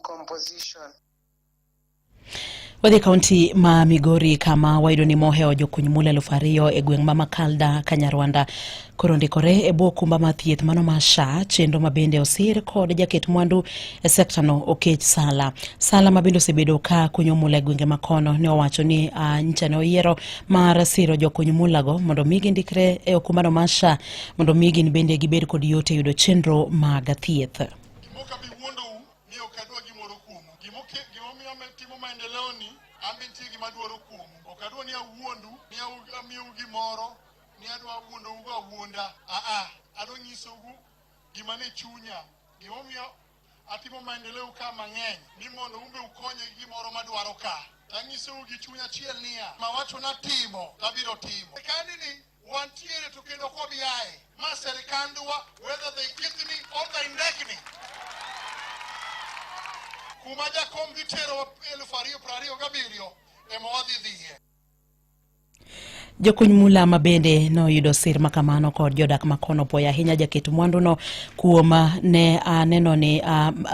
Composition. Wadhi kaunti ma Migori kama wayudo ni mohewo jokuny mula 2000 e gweng' ma Makalda Kanyarwanda koro ndikore e bwo okumba mar thieth mano mar SHA, chenro ma bende osir kod jaket mwandu e sekta no Okech Sala. Sala ma bende osebedo ka kunyo mula e gwenge ma kono ne owacho ni nyicha ne oyiero mar siro jokuny mulago mondo mi gindikre e okumbano mar SHA mondo mi gin bende gibed kod yot e yudo chenro mag thieth. Ni ok adwa gimoro kuomu. Gimomiyo timo maendeleo ni, an be nitie gima adwaro kuomu. Ok adwa ni awuondu, ni amiyou gimoro, ni adwa wuondou go awuonda. Aa, adwa nyisou gima ne chunya. Gimomiyo atimo maendeleo ka mang'eny, ni mondo un be ukonye gi gimoro madwaro ka. Tanyisou gi chuny achiel niya, mawacho natimo, tabiro timo. Sirkandi ni wantiere to kendo ok wabi aye. Ma sirkandwa, whether they kick me or they neck me. Kuma jakom dhi tero 2027 ema wadhi dhiye. Jokuny mula ma bende noyudo sir makamano kod jodak makono puoyo ahinya jaket mwanduno kuom ne neno ni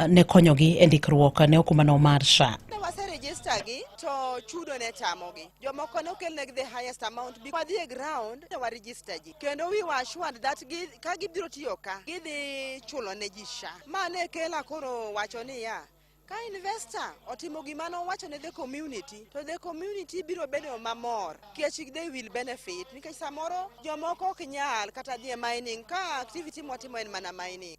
ne konyogi e ndikruok ne okumbano mar SHA. Ne waseregister gi to chudo ne tamogi. Jomoko ne okelnegi the highest amount. Wadhi e ground ne waregister ji. Kendo we were assured that ka gibiro tiyo ka, gidhi chulo ne ji SHA. Ma ne kela koro wacho niya, ka investor otimo gima nowacho ne the community, to the community biro bedo mamor nikech they will benefit. Nikech samoro jomoko ok nyal kata dhi e mining, ka activity mwatimo en mana mining.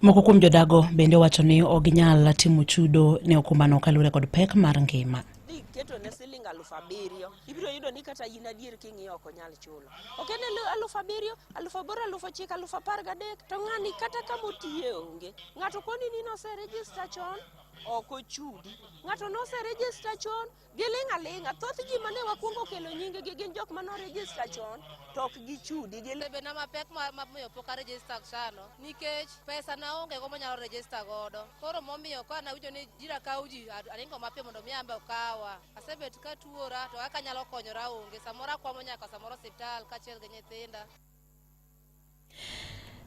Moko kuom jodago bende owacho ni ok ginyal timo chudo ne okumbano kaluwore kod pek mar ngima. Dhi keto ne siling 7,000, ibiro yudo ni kata in adier king'iyo ok onyal chulo. Ok en 7,000, 8,000, 9,000, 13,000, to ng'ani kata kama otiye onge. Ng'ato koni ni noseregister chon, ok ochudi. Ng'ato noseregister chon, giling' aling'a. Thoth ji mane wakwongo kelo nying gi gin jok mane oregister chon, to ok gichudi. Bena mapek ma miyo pok aregister SHA no nikech pesa na onge go manyalo register godo. Koro momiyo ka nawinjo ni jira kawo ji, aringo mapiyo mondo mi ambe okawa. Asebet ka tuora to kaka anyalo konyora onge. Samoro akwamo nyaka samoro osiptal kaachiel gi nyithinda.